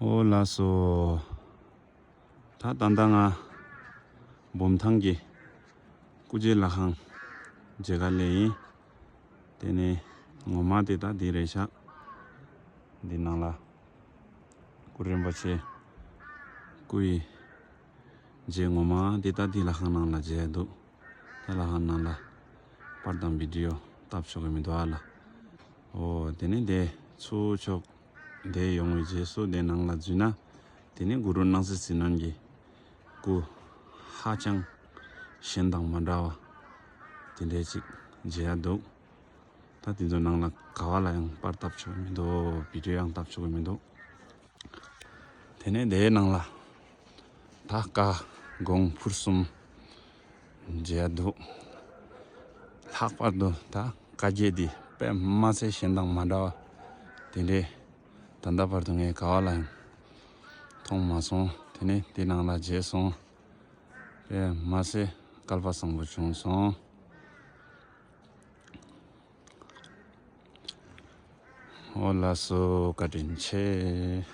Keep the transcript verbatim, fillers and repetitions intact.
ཨོ་ལགས་སོ། ད་ད་ལྟ་ང་འབུམ་ཐང་གི་སྐུ་རྗེས་ལྷ་ཁང་མཇལ་ག་སླེབས་ཡིན། དེ་ནས་ངོ་མ་དེ་ད་འདི་རེད་ཤག་འདི་ནང་ལ་སྐུ་རིན་པོ་ཆེ་སྐུ་ཡི་རྗེས་ངོ་མ་འདི་ད་འདི་ལྷ་ཁང་ནང་ལ་མཇལ་འདུག་ད་ལྷ་ཁང་ནང་ལ་པར་དང་བི་ཌི་ཡོ་བཏབ་ཆོག་གི་མི་འདུག་ཨ་ལ། ཨོ་དེ་ནས་དེ་ཚུར་ཕྱོགས་དེ་ཡོང་བའི་རྗེས་སུ་དེ་ནང་ལ་འཛུལ་ན། དེ་ནས་གུ་རུ་སྣང་སྲིད་ཟིལ་གནོན་གྱི་སྐུ་ཧ་ཅང་གཞན་དང་མ་འདྲ་བ་དེ་འདྲས་ཅིག་མཇལ་ཡ་འདུག་ད་དེ་ཚོ་ནང་ལ་ག་བ་ལ་ཡང་པར་བཏབ་ཆོག་གི་མི་འདུག་བི་ཌི་ཡོ་ཡང་བཏབ་ཆོག་གི་མི་འདུག་དེ་ནས་དེའི་ནང་ལ་ད་བཀའ་དགོངས་ཕུར་གསུམ་མཇལ་འདུག་ལྷག་པར་དུ་ད་བཀའ་བརྒྱད་འདི་དཔེ་མ་ཚད་གཞན་དང་མ་འདྲ་བ་དེ་འདྲས་ད་ལྟ་བར་དུ་ངས་ག་བ་ལ་ཡང་མཐོང་མ་སོང་། དེ་ནས་དེ་ནང་ལ་མཇལ་སོང་། དཔེ་མ་ཚད་སྐལ་པ་བཟང་པོ་བྱུང་སོང་། ཨོ་ལགས་སོ། བཀའ་དྲིན་ཆེ།